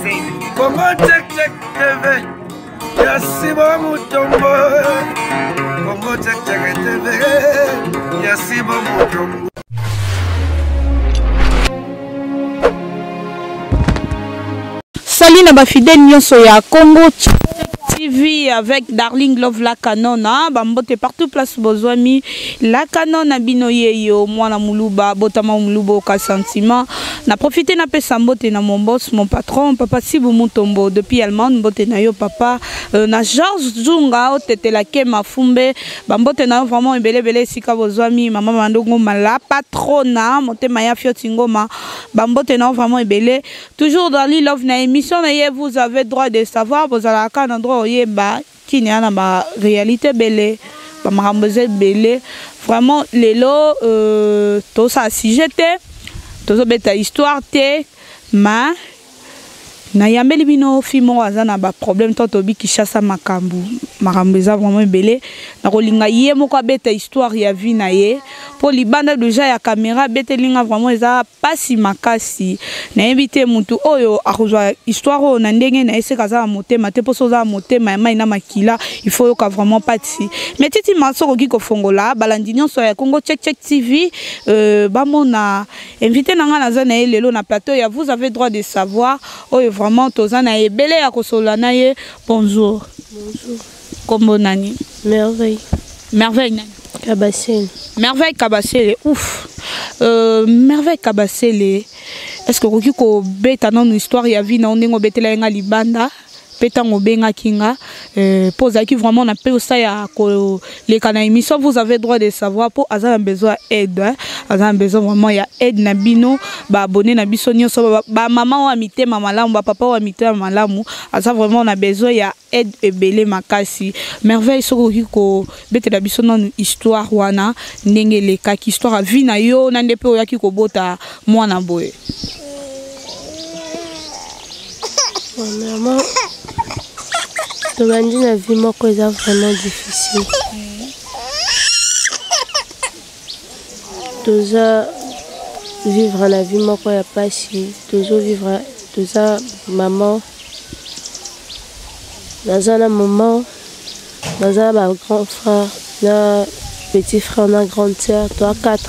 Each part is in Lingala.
Congo Check Check TV ya Sibo Mutombo. Congo Check Check TV ya Sibo Mutombo. Salut na ba fidèles nyonso ya Congo TV avec Darling Love la Canona bambote partout place bozwami la Canona bino yeyo mwana muluba botama muluba oka sentiment na profiter na pesa mbote na mon boss mon patron papa Sibu Mutombo depuis Allemagne mbote na yo papa euh, na Georges Zunga otetela ke mafumbe bambote na yo vraiment ebele ebele esika bozwami mama Mandongo la patrona motema ya Fioti Ngoma bambote na yo vraiment ebele. Toujours Darly Love na émission na ye vous avez droit de savoir bozalaka na droit oyeba kini na ba réalité ebele ba makambo eza ebele vraiment lelo euh, tosala sujet te tozobeta histoire te ma nayambeli bino fi moko aza na baproblème to tobi kinshasa makambo makambo eza vraiment ebele nakolinga ye moko abeta histoire ya vie na ye mpo libanda deja ya kamera abeteli nga vraiment eza Pasi makasi. Nayebi te mutu oyo akozwa histoire oyo na ndenge na ye seka aza na motema te mpo oza na motema ya mai na makila il faut oyoka vraiment pasi. Mais Titi Manso okoki kofongola balandi nyonso ya Congo Check Check TV euh, bamona invité na ngai naza na ye lelo na plateau ya vous avez droit de savoir oyo vraiment toza na ebele ya kosolola na ye. Bonjour. Bonjour. Kombo nani? Merveille. Merveille nani? Kabasele. Merveille Kabasele, ouf. Euh, Merveille Kabasele, est-ce que okoki kobeta nanu histoire ya vie na yo ndenge obetela ye nga libanda mpe ntango obengaki nga euh, mpo ozalaki vraiment na mposa ya koleka na émission vous avez droit de savoir mpo aza na besoin ya aide hein? Aza na besoin vraiment ya aide na bino baabonne na biso nyonso bamama oyo ya mitema malamu bapapa oyo ya mitema malamu aza vraiment na besoin ya aide ebele makasi. Merveille, soki okoki kobetela biso nanu histoire wana ndenge elekaki, histoire ya vie na yo na nde mpe oyaki kobota mwana boye. Premièrement, tobandi na vie moko eza vraiment difficile. Toza vivre na vie moko ya pasi, tozo vivre toza maman, naza na maman, naza na ba grand frère na petit frère na grande sœur, toa 4.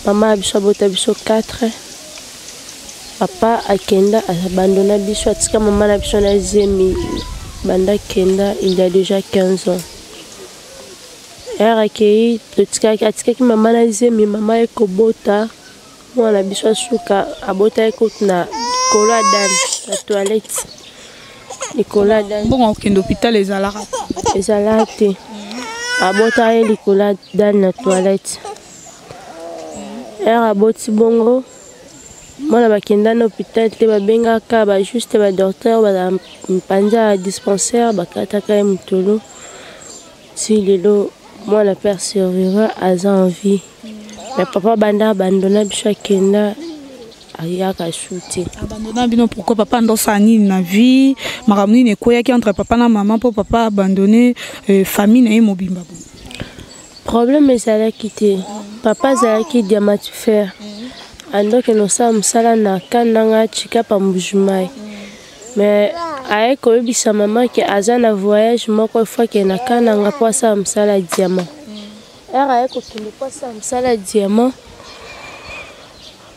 Mama ya biso abota biso 4. Papa akenda abandona biso atika mama na biso na zemi banda akenda il y a déjà 15 ans. Heure akei totikaki atikaki mama na zemi mama ye kobota mwana na biso asuka abotaki kutu na likolo ya dame na toilette likolo ya dame mbongo akokende hôpital ezalaka ezalaka te abota ye likolo ya dame na toilette heure aboti bongo mwana bakenda na hôpital te babengaka ba juste ba docteur bazala mpanza ya dispensaire bakataka ye motolo Ti lelo mwana père survivant aza en vie. Mais papa banda abandona biso akenda ayaka su te. Abandona bino pourquoi papa ndosala nini na vie? Makambo nini ekweyaki entre papa na maman mpo papa abandonne euh, famille na ye mobimba boye? Problème ezalaki te. Papa azalaki diamatifere. Andoki nosala mosala na kandanga Tshikapa Mbujimayi. Mais aye koyebisa mama ke aza na voyage moko ifo akende na Kananga mpo asala mosala ya diamant. Heure aye kokende mpo asala mosala ya diamant,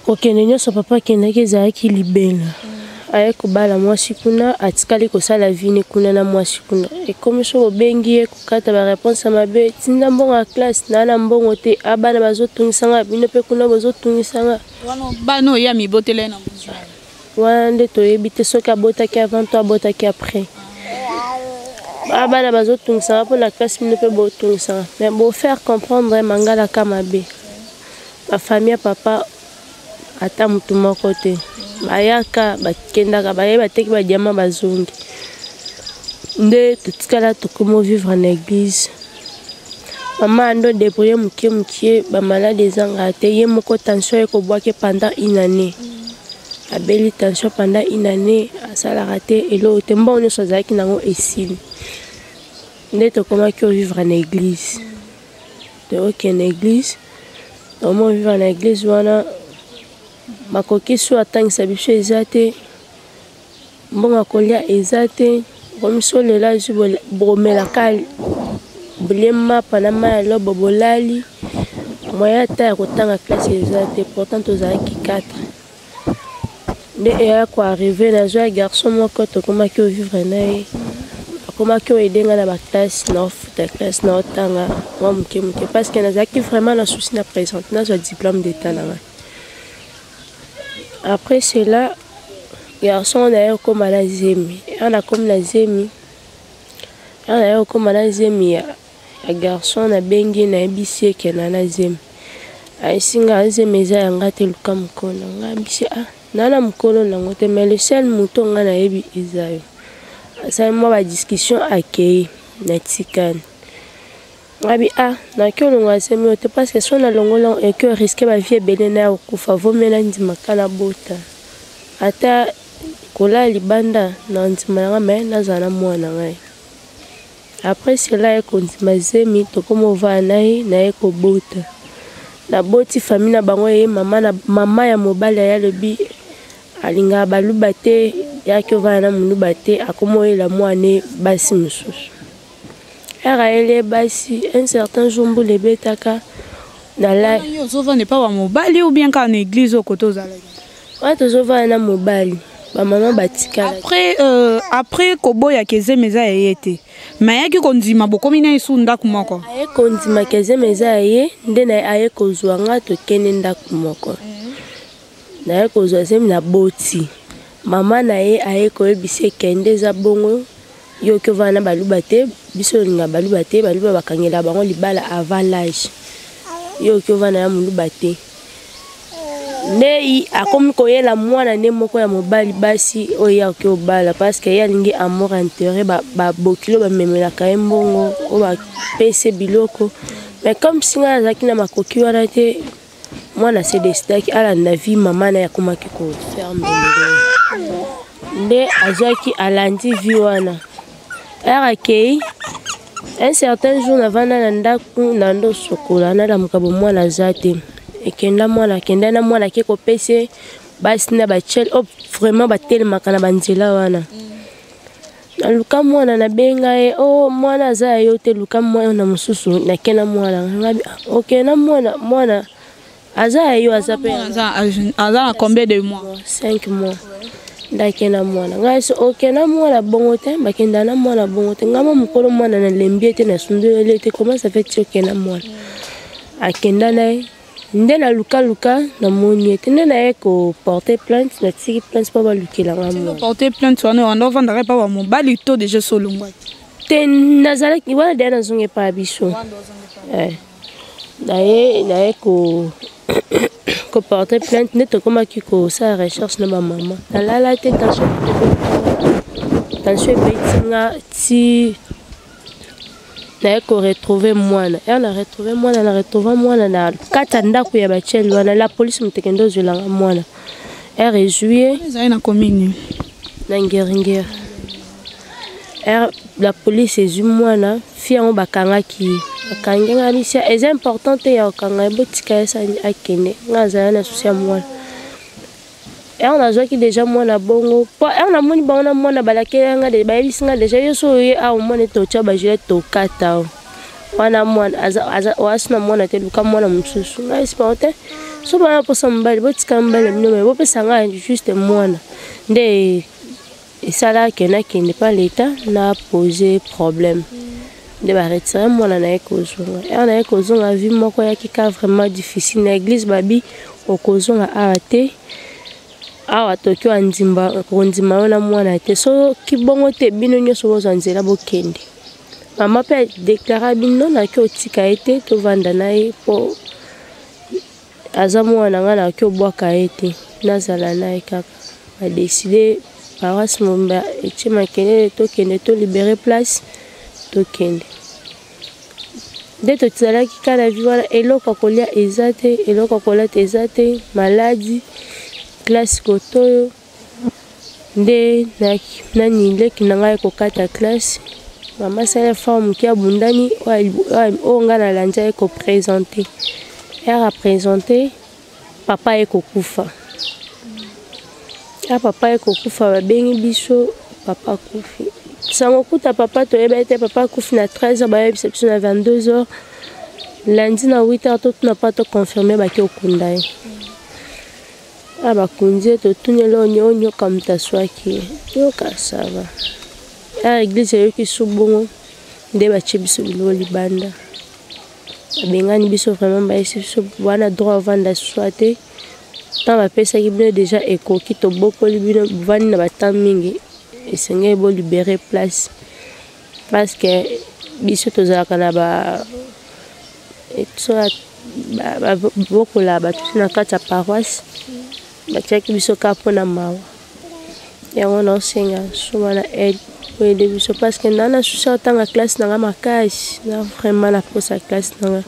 kokende nyonso papa akendaki ezalaki libela. Aye kobala mwasi kuna, atikali kosala vie ne kuna na mwasi kuna. Ekomi soki obengi ye kokata ba réponse ya mabe, tinda mbongo ya classe, naa na mbongo te, a bana bazotungisa nga, bino mpe kuna bozotungisa nga. Wana bana oyo ye amibotela ye na mozwi. Wana nde toyebi te soki abotaki avant to abotaki après. Ba bana bazotungisaka mpo na classe bino mpe botungisaka. Mais bo faire comprendre mangala ka mabe. Ba famille ya papa ata motu moko te. Bayaka bakendaka baye bateki ba diamant bazongi. Nde totikala tokomi vivre na église. Mama ando débrouiller mokie mokie ba malade ezangaka te ye moko tension ekobwaki pendant une année. Abeli tension pendant une année asalaka te eloko te mbongo nyonso azalaki nango esili nde tokomaki ovivre na église tookende na église tokomi ovivre na église wana makoki so atangisa biso eza te. Mbongo ya kolia eza te. Okomi olela zwi bomelaka bolie mapa na mai ya lobo bolali. Moyen ata ya kotanga classe eza te, pourtant tozalaki 4. Nde eya ko arriver nazwa garçon moko tokomaki ovivre na ye, akomaki oaider nga na baclasse, naofuta classe, naotanga mwa moke moke parce que nazalaki vraiment na souci na présente nazwa diplôme d'état na ngai. Après cela, garçon na ye okóma na zemi, ya nakomi na zemi, ya na ye okóma na zemi ya garçon. Nabengi ye, nayebisi ye ke na na zemi. Ayesi nga zemi eza ya nga te, luka mokolo na nga. Ayebisi ah naa na mokolo nango te, mais le seul moto nga nayebi eza yo. Asali mwa badiscussion, akei, natikani. Ngabi ah naki olongola zemi oyo te parce que so nalongola eke risque bavie ebele na ya kokufa, vomie nandimaka na bota ata kolala libanda na ndima na nga, me nazala na mwana ngai. Après cela, ye kondima zemi, tokóma ovaa na ye, naye kobota, naboti. Famille na bango ye mama, na mama ya mobali aye alobi alingaka baluba te, yaki ovanda na moluba te. Akóma oyela mwana basi mosusu. Ere ayeli ye basi, un certain jour mbula ebetaka na la Ozovanda epa bamobali ou bien kaka na église oyo kote ozalaki? Wana tozovanda na mobali, bamama batikala. Après koboyaka ezemi eza ya ye te, me ayaki kondima, bokomi na ye su ndako moko? Aye kondimaka ezemi eza ya ye, nde na aye kozwa nga, tokende ndako moko. Naye kozwa zemi, naboti. Mama na ye aye koyebisa ekende eza bongo, yo oki ovanda na baluba te, biso olinga baluba te, baluba bakangela bango libala avant l'âge, yo oki ovanda na moluba te. Nde akomi koyela mwana nde moko ya mobali basi oyo ye akoki obala parce que ye alingi amour intérêt. Babokilo bamemelaka ye mbongo oyo bapesi biloko, mais comme si ngai azalaki na makoki wana te. Mwana se décidaki alanda vie mama na ye, akomaki kofaire mbendele, nde azwaki alandi vie wana. Ere akei, un certain jour navanda na ndako na ndo sokola, nalamuka bo mwana aza te. Ekenda mwana, akenda na mwana, ake kopesa basi na bachele oyo vraiment batelemaka na banzela wana. Naluka mwana, nabenga ye o oh, mwana aza ya yo te, luka mwana mosusu. Nake na mwana ngabi, ok na mwana, mwana aza ya yo, aza mpe Aza na combien de mois? 5 mois. Ndake na mwana ngai so ok na mwana bongo te, bakenda na mwana bongo te. Ngai mo mokolo mwana nalembi ye te, nasundoli ye te, comment ça fait ti oke na mwana? Akenda na ye, nde nalukaluka namoni ye te, nde naye koporter plainte, natiki plainte mpo balukelanga mwana. Porter plainte wana, wanda ovandaka epa bamobali to déjà so olongwaki? Te, nazalaki wana deya, nazongi epa ya biso. Naye koporter plainte, nde tokomaki kosala recherche na bamama. Nalala te, tension ebeti nga ti naye koretrouver mwana. Ya na retrouve mwana, na retrouve mwana na kati ya ndako ya bachele wana. La police moto ekende ozwelanga mwana, ere ezwi ye. Ezali na commune? Na Ngeringeri. Ere la police ezwi mwana, fi yango bakangaki ye, bakangi nga bisia eza important te ya kokanga ye, botika ye sani akende. Nga azala na souci ya mwana. Ere nazwaki déjà mwana bongo, mpo ere namoni bango na mwana, balakeli nga, bayebisi nga déjà yo so oye awa, mwana ete otya bagilet, tokata o wana mwana oasi na mwana te, luka mwana mosusu. Ngai esi bango te, so bana mposa mobali, botika mobali na bino, me bopesa ngai juste mwana. Nde esalaka nakende pa leta na pose problème, nde baretire mwana. Naye kozonga, ere naye kozonga, vie moko eyaki ka vraiment difficile. Na église babi okozonga awa te, awa toki andimba kondima yo na mwana te, soki bongo te bino nyonso bozwa nzela bokende. Mama mpe adéclarer bino naki otika ye te, tovanda na ye mpo aza mwana ngai, naki obwaka ye te, nazala na ye kaka. Badécider, paroisse mobimba etie makelele, tokende tolibérer place, tokende. Nde tozalaki kaka na vie wana, eloko ya kolia eza te, eloko ya kolata eza te, maladi, classe kotoyo. Nde nani leki na ngai kokata classe, mama asali effort moke, abundani oyo ngai nalandi, aye koprésenter. Ere aprésenter, papa aye kokufa. Ya papa ye kokufa babengi biso papa akufi. Sango kuta papa toyeba te papa akufi na 13h bayebisa biso na 22h lundi na 8h totuna mpo toconfirme bake okunda ye. A bakundi ye totuni eloko nini oyo nyoka moto aswaki ye yoka sava a eglise eyoki su bongo nde batie biso biloko libanda babengani biso vraiment bayesi biso wana droit ovanda swa te ntango bapesaki bino deja ekoki tobokoli bino bovandi na batemp mingi esengeli bolibere place parce que biso tozalaka na ba babokola bato na kati ya paroisse batiaki biso kaka mpo na mawa yango naosenga soma na aide oyo biso parce que naa na susi otanga classe na nga makasi na vraiment na posa classe na nga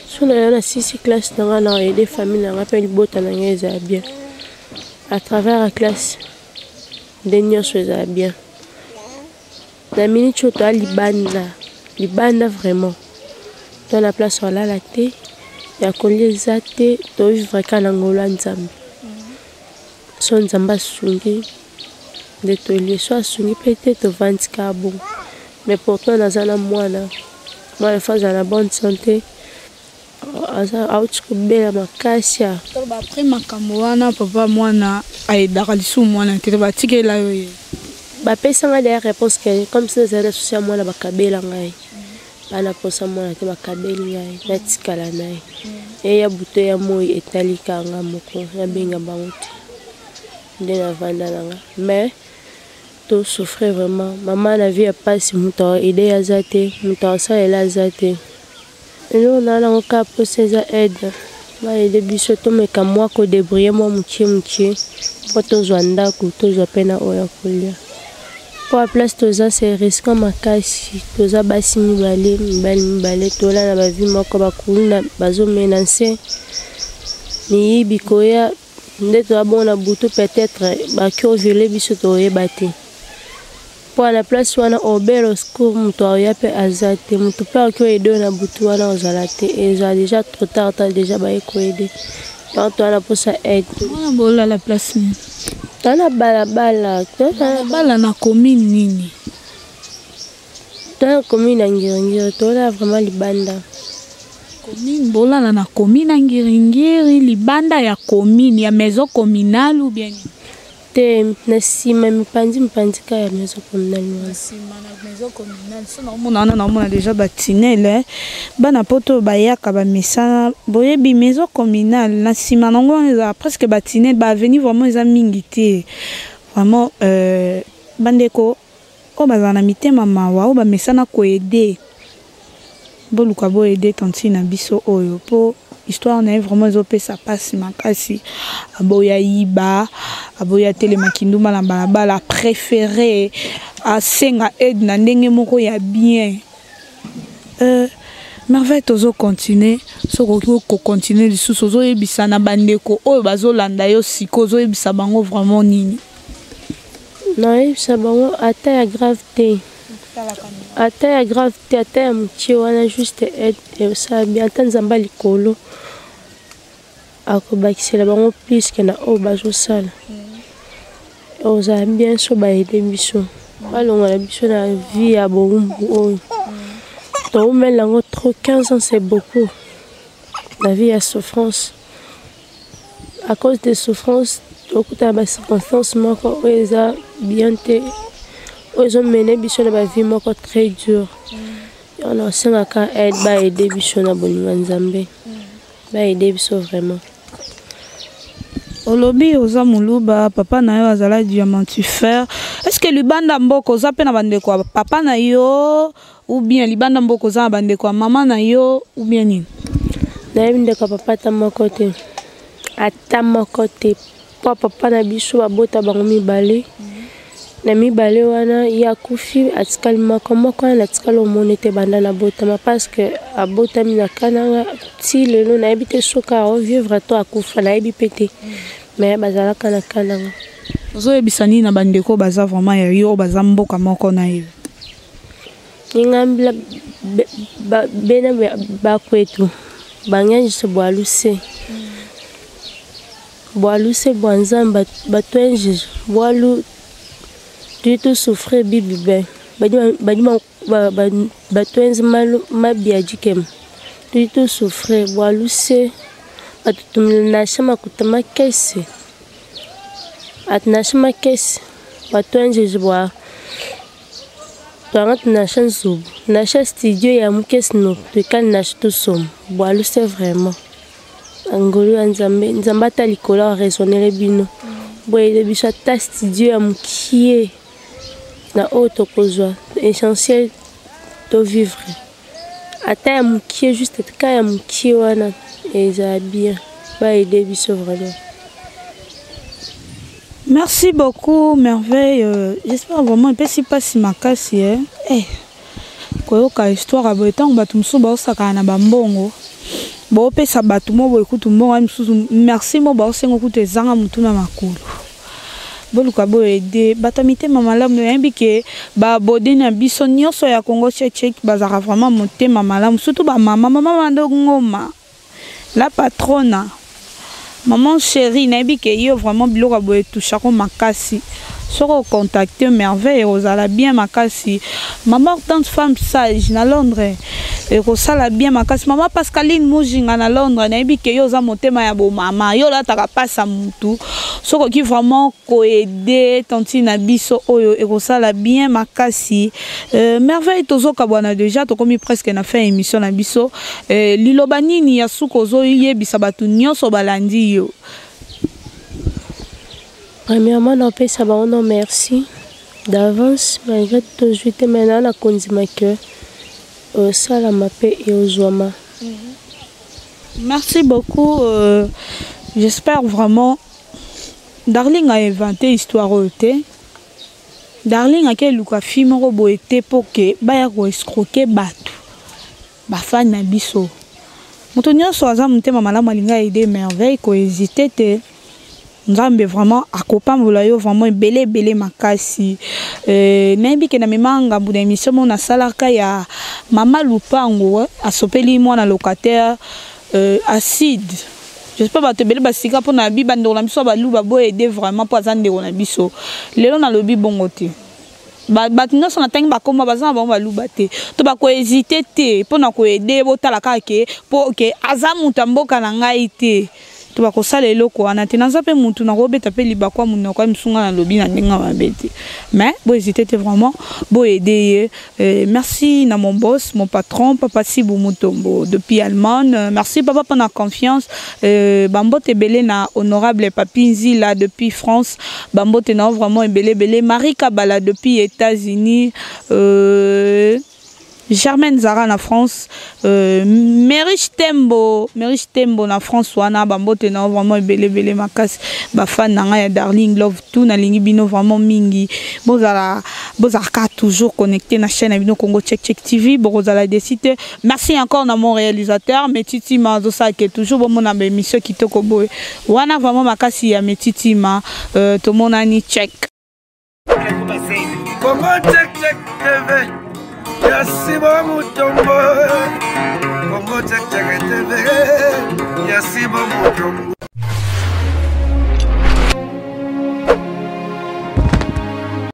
so na yo nasisi classe na nga na aide famille na nga mpe libota na nga ezala bien à travers ya classe nde nyonso ezala bien na minute oyo toya libanda libanda vraiment toa na place olala te ya kolia eza te tovivre kaka na ngolu ya nzambe so nzambe asungi nde tolie so asungi mpe te tovandi kaka bongo mais pourtant naza na mwana mwana fo azala na bonne santé aza auti kobela makasi a toloba après makambo wana papa mwana ayedaka lisusu mwana te batikela yo ye bapesa ngai deya réponse ke comme si nazali na susi ya mwana bakabela ngai bana mposa mwana te bakabeli ngai natikala na ye eya buto ya moi etalika nga moko nabenga bango te nde navanda na nga mais to souffrir vraiment mama na vie ya mpasi moto aide aza te moto asalela aza te Eloko naa nango kaka posa eza aide ba aide biso tomeka mwa ko debrouiller mwa mukie mukie mpo tozwa ndako tozwa mpe na oyo ya kolia mpo ya place toza se risquant makasi toza basi mibale mibali mibale tola na bavi moko bakuluna bazomena nse miyibi koya nde toza bongo na butu peut-être baki oviole biso toyeba te mpo na place wana obele au secours moto aoya mpe aza te moto mpe akoki oyede oyo na butu wana ozala te ezala déjà trop tard ta déjà baye koyede donc toza na mposa aide wana bolala place nini toza na balabala balabala na commune nini Toza na commune ya Ngiringiri, tolala vraiment libanda. Commune bolala na commune ya Ngiringiri, libanda ya commune ya maison communale ou bien te na nsima mipanzi mipanzi kaka ya maison communale wana. Nsima na maison communale so naomona wana naomona deja batinele bana poto bayaka bamesana boyebi maison communale na nsima nango wana ezala presque batinele baavenue vraiment eza mingi te vraiment euh, bandeko Oyo bazala na mitema mawa oyo bamesana ko aider boluka bo aider tantine na biso oyo po histoire na ye vraiment ezopesa pasi makasi aboya yiba aboya telema kindumba na balabala préféré asenga aide na ndenge moko ya bien euh, merveille tozo continuer soki okoki kocontinue lisusu ozoyebisa na bandeko oyo bazolanda yo sikoyo ozoyebisa bango vraiment nini Nayebisa bango ata ya grave te ata ya grave te ata ya mokie wana juste aide esala bien ata nzambe ya likolo akobakisela bango plus ke na oyo bazosala ozala bien so baede biso balongola biso na vie ya bowumbu oyo toumela yango trop 15 ans c'est beaucoup na vie ya souffrance à cause de souffrance tokutana ba circonstance moko oyo eza bien te oyo ezomene biso na bavie moko très dure yango nasengaka aide baaide biso na bolingo ya nzambe baaide biso vraiment olobi oza moluba papa na yo azala diamantifère est ce que libanda mboka oza mpe na bandeko ya papa na yo ou bien libanda mboka oza na bandeko ya mama na yo ou bien nini nayebi ndeko ya papa ata moko te ata moko te mpo papa na biso babota bango mibale na mibale wana ye akufi atikali moko moko wana natikali omoni te banda nabotama parce que abotami na kananga ti lelo nayebi te soki aovivre to akufa nayebi mpe te mais bazalaka na kananga ozoyebisa nini na bandeko baza vraiment ya yo baza mboka moko na yo Ngingambila bena bakwetu bangenjise bwa luse. Bua luse bua Nzambi batuenzeje bualu tudi tusufrir bibi be. Badi badi batuenze malu mabi a dikema. Tudi tusufrir bua luse batutumine nansha makuta makese nansha makese batuenzeje bua tuangate nansha nzubu nansha studio ya mukese nunku tuikale nansha tusomba bua luse vraiment. Ngolu ya Nzambe, Nzambe ata likolo a raisonnele bino. Boyele biso ata studio ya mukie na oyo tokozwa essentiel to vivre. Ata ya mukie juste ka ya mukie wana ezala bien. Ba aider biso vraiment. Merci beaucoup Merveille. Euh, j'espère vraiment epesi pasi makasi eh. Eh. Koyoka histoire ya boye ntango bato mosusu baosakana na bambongo baopesa bato mo boye kutu mbongo ya mosusu merci mo baosenga kutu ezanga motu na makolo boluka boyede bato ya mitema malamu nayebi ke baabode na biso nyonso ya Congo Check Check bazalaka vraiment motema malamu surtout bamama mama bando ngoma La patrona maman cherie nayebi ke yo vraiment biloko ya boye etouchako makasi soki ocontacte merveille ekozala bien makasi mama hortense femme sage na londres ekosala bien makasi mama pascaline mujinga na londres nayebi ke yo oza motema ya bomama yo olataka mpasi ya mutu soki okoki vraiment koede tantine na biso oyo ekosala bien makasi euh, merveille tozokabwana deja tokomi presque na fin émission na biso Eh, liloba nini ya suka ozoyebisa bato nyonso balandi yo? Premièrement, napesa bango no merci d'avance malgré tozwi te mai naa na kondima ke osalama mpe eozwama. Merci beaucoup. Euh, j'espère vraiment. Darling a inventé histoire oyo te. Darling ake luka fille moko boye te mpo ke baya ko escroquer bato. Ba fan na biso. Moto nyonso aza motema malamu alingi aide Merveille ko hésiter te. Nzambe vraiment akopambola yo vraiment ebele ebele makasi. Euh, nayebi ke na mema ngambo na émission moko nasalaka ya mama Lupango asopeli mwana locataire euh, acide. J'espère bato ebele basika mpo na bi bandeko na biso baluba bo aider vraiment mpo aza ndeko na biso. Lelo nalobi bongo te. Bato nyonso natangi bakoma baza na bango baluba te to bakohésite te mpo na koede botala kaka ke mpo ke aza moto ya mboka na ngai te to bakosala eloko wana te. Naza mpe motu nakobeta mpe libaku ya monoko ya mosu ngai nalobi na ndenge ya mabe te, mais bohésite te vraiment boede ye. Merci na mon boss, mon patron papa Sibu Mutombo depuis Allemagne. Merci papa mpona confiance. Bambote ebele na honorable Papi Nzila depuis France. Bambote na vraiment ebele ebele. Marie Kabala depuis États-Unis. Germaine Zara na France, Merich Tembo, Merich Tembo na France wana bambote na vraiment ebele ebele makasi. Ba fan na ngai ya Darling Love tout na lingi bino vraiment mingi. Bozala bozalaka toujours connecté na chaîne na bino Congo Check Check TV, bokozala décide. Merci encore na mon réalisateur Metiti Mazosa ke toujours bomona ba émission kitoko boye. Wana vraiment makasi ya Metiti ma tomonani check. Congo Check Check TV ya Simon Mutombo. Congo Check Check TV ya Simon Mutombo.